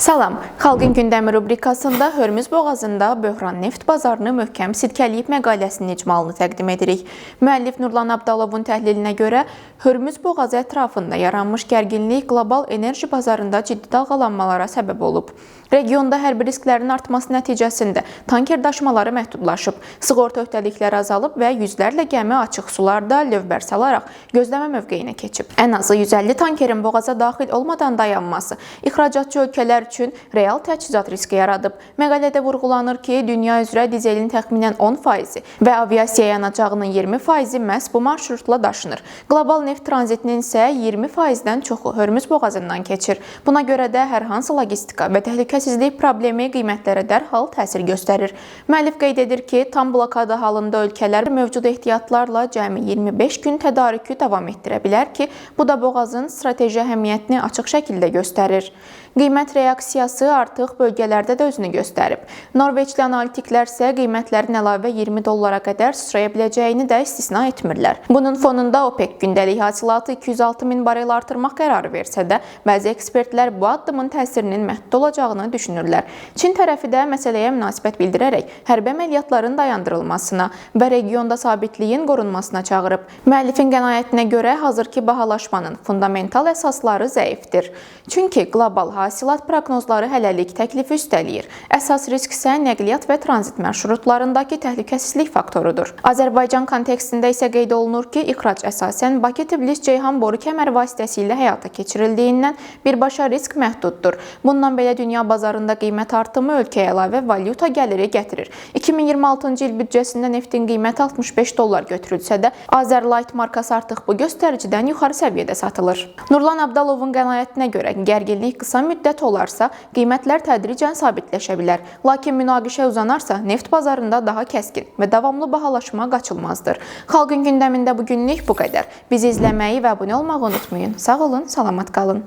Salam. Xalqın gündəmi rubrikasında Hörmüz boğazında böhran neft bazarını möhkəm silkələyib məqaləsinin icmalını təqdim edirik. Müəllif Nurlan Abdalovun təhlilinə görə Hörmüz boğazı ətrafında yaranmış gərginlik qlobal enerji bazarında ciddi dalğalanmalara səbəb olub. Regionda hərbi risklərin artması nəticəsində tanker daşımaları məhdudlaşıb, sığorta öhdəlikləri azalıb və yüzlərlə gəmi açıq sularda lövbər salaraq gözləmə mövqeyinə keçib. Ən azı 150 tankerin boğaza daxil olmadan dayanması ixracatçı ölkələr üçün real təchizat riski yaradıb. Məqalədə vurğulanır ki, dünya üzrə dizelin təxminən 10% və aviasiya yanacağının 20% məhz bu marşrutla daşınır. Qlobal neft tranzitinin isə 20%-dən çoxu Hörmüz boğazından keçir. Buna görə də hər hansı logistika və təhlükəsizlik problemi qiymətlərə dərhal təsir göstərir. Müəllif qeyd edir ki, tam blokada halında ölkələr mövcud ehtiyatlarla cəmi 25 gün tədarükü davam etdirə bilər ki, bu da boğazın strateji əhəmiyyətini açıq şəkildə göstərir. Qiymət reaksiyası artıq bölgələrdə də özünü göstərib. Norveçli analitiklər isə qiymətlərin əlavə 20 dollara qədər sıçraya biləcəyini də istisna etmirlər. Bunun fonunda OPEC gündəlik hasilatı 206 min barel artırmaq qərarı versə də, bəzi ekspertlər bu addımın təsirinin məhdud olacağını düşünürlər. Çin tərəfi də məsələyə münasibət bildirərək hərbi əməliyyatların dayandırılmasına və regionda sabitliyin qorunmasına çağırıb. Müəllifin qənaətinə görə hazırki bahalaşmanın fundamental əsasları zəifdir. Çünki qlobal hasilat proqnozları hələlik təklifi üstələyir. Əsas risk isə nəqliyyat və tranzit marşrutlarındakı təhlükəsizlik faktorudur. Azərbaycan kontekstində isə qeyd olunur ki, ixrac əsasən Bakı-Tbilisi-Ceyhan boru kəməri vasitəsilə həyata keçirildiyindən birbaşa risk məhduddur. Bundan belə dünya bazarında qiymət artımı ölkəyə əlavə valyuta gəliri gətirir. 2026-cı il büdcəsində neftin qiyməti 65 dollar götürülsə də, Azərlight markası artıq bu göstəricidən yuxarı səviyyədə satılır. Nurlan Abdalovun qənaətinə görə gərginlik qısa müddət olarsa, qiymətlər tədricən sabitləşə bilər. Lakin münaqişə uzanarsa, neft bazarında daha kəskin və davamlı bahalaşma qaçılmazdır. Xalqın gündəmində bu günlük bu qədər. Bizi izləməyi və abunə olmağı unutmayın. Sağ olun, salamat qalın.